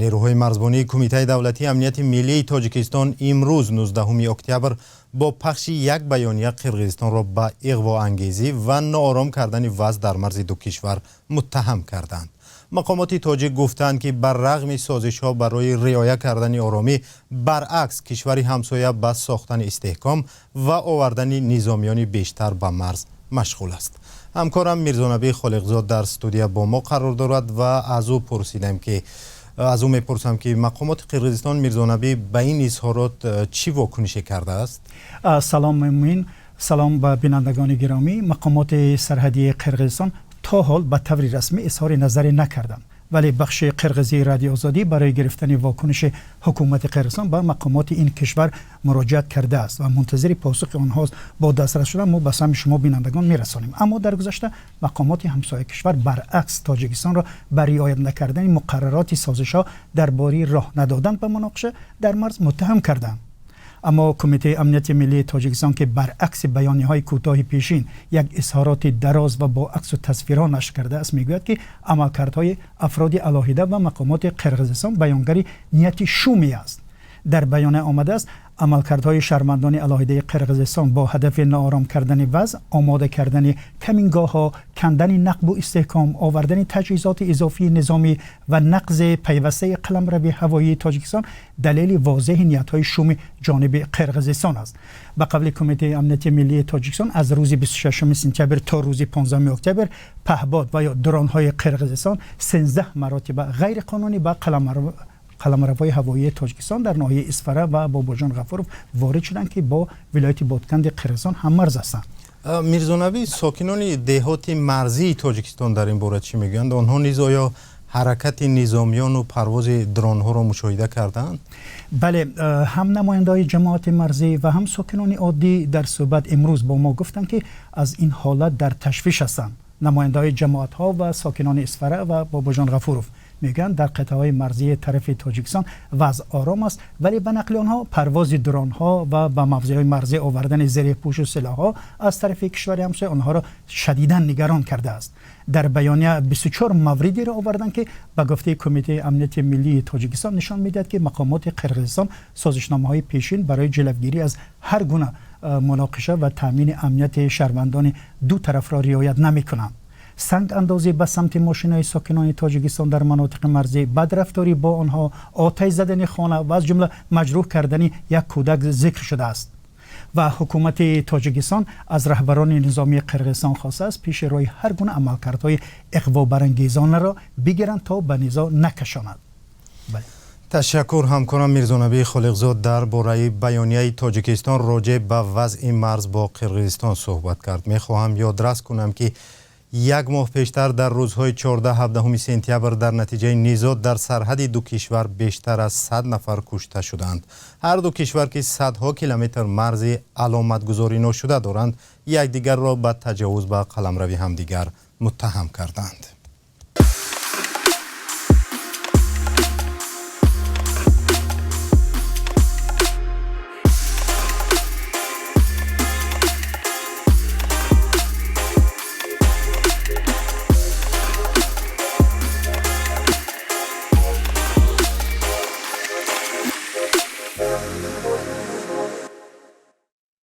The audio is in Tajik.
Нерӯҳои марзбонии Кумитаи давлатии амнияти миллии Тоҷикистон имрӯз, 19 октябр, бо пахши як баёния Қирғизистонро ба иғвоангезӣ ва ноором кардани вазъ дар марзи ду кишвар муттаҳам карданд. Мақомоти тоҷик гуфтанд, ки бар рағми созишҳо барои риоя кардани оромӣ, баръакс, кишвари ҳамсоя ба сохтани истеҳком ва овардани низомиёни бештар ба марз машғул аст. Ҳамкорам Мирзонабӣ Холиқзод дар студия бо мо қарор дорад ва аз ӯ пурсидем ки аз ӯ мепурсам, ки мақомоти Қирғизистон, Мирзонабӣ, ба ин изҳорот чӣ вокунише кардааст? Салом, Муин, салом ба бинандагони гиромӣ. Мақомоти сарҳадии Қирғизистон то ҳол ба таври расмӣ изҳори назаре накарданд, вале бахши қирғизии Радиои Озодӣ барои гирифтани вокуниши ҳукумати Қирғизистон ба мақомоти ин кишвар муроҷиат кардааст ва мунтазири посухи онҳост. Бо дастрас шудан мо ба самъи шумо бинандагон мерасонем. Аммо дар гузашта мақомоти ҳамсоя кишвар баръакс Тоҷикистонро ба риоят накардани муқаррароти созишҳо дар бораи роҳ надодан ба муноқиша дар марз муттаҳам карданд. Аммо Кумитаи амнияти миллии Тоҷикистон, ки баръакси баёнияҳои кӯтоҳи пешин як изҳороти дароз ва бо аксу тасвирҳо нашр кардааст, мегӯяд, ки амалкардҳои афроди алоҳида ва мақомоти Қирғизистон баёнгари нияти шуме аст. Дар баёния омадааст: амалкардҳои шаҳрвандони алоҳидаи Қирғизистон бо ҳадафи ноором кардани вазъ, омода кардани камингоҳҳо, кандани нақбу истеҳком, овардани таҷҳизоти изофии низомӣ ва нақзи пайвастаи қаламрави ҳавоии Тоҷикистон далели возеҳи ниятҳои шуми ҷониби Қирғизистон аст. Ба қавли Кумитаи амнияти миллии Тоҷикистон, аз рӯзи 26 сентябр то рӯзи 15 октябр паҳбод ва ё дронҳои Қирғизистон 13 маротиба ғайриқонунӣ ба қаламравҳои ҳавоии Тоҷикистон дар ноҳияи Исфара ва Бобоҷон Ғафуров ворид шуданд, ки бо вилояти Ботканди Қирғизистон ҳаммарз ҳастанд. Мирзонабӣ, сокинони деҳоти марзии Тоҷикистон дар ин бора чӣ мегӯянд? Онҳо низ оё ҳаракати низомиёну парвози дронҳоро мушоҳида кардаанд? Бале, ҳам намояндаҳои ҷамоати марзӣ ва ҳам сокинони оддӣ дар суҳбат имрӯз бо мо гуфтанд, ки аз ин ҳолат дар ташвиш ҳастанд. Намояндаҳои ҷамоатҳо ва сокинони Исфара ва Бобоҷон Ғафуров мегӯянд, дар қитъаҳои марзии тарафи Тоҷикистон вазъ ором аст, вале ба нақли онҳо парвози дронҳо ва ба мавзеъҳои марзӣ овардани зиреҳпӯшу силоҳҳо аз тарафи кишвари ҳамсоя онҳоро шадидан нигарон кардааст. Дар баёния 24 мавридеро оварданд, ки ба гуфтаи Кумитаи амнияти миллии Тоҷикистон нишон медиҳад, ки мақомоти Қирғизистон созишномаҳои пешин барои ҷилавгирӣ аз ҳар гуна муноқиша ва таъмини амнияти шаҳрвандони ду тарафро риоят намекунанд. Сангандозӣ ба самти мошинои сокинони Тоҷикистон дар манотиқи марзӣ, бадрафторӣ бо онҳо, оташ задани хона ва аз ҷумла маҷрӯҳ кардани як кӯдак зикр шудааст. Ва ҳукумати Тоҷикистон аз раҳбарони низомии Қирғизистон хостааст, пеши роҳи ҳар гуна амалкардҳои иғвобарангезонаро бигиранд, то ба низоъ накашонад. Ташаккур. Ҳамкорам Мирзонабӣ Холиқзод дар бораи баёнияи Тоҷикистон роҷеъ ба вазъи марз бо Қирғизистон суҳбат кард. Мехоҳам ёдрас кунам, ки як моҳ пештар, дар рӯзҳои 14-17 сентябр, дар натиҷаи низоъ дар сарҳади ду кишвар бештар аз 100 нафар кушта шуданд. Ҳар ду кишвар, ки садҳо километр марзи аломатгузорӣ ношуда доранд, якдигарро ба таҷовуз ба қаламрави ҳамдигар муттаҳам карданд.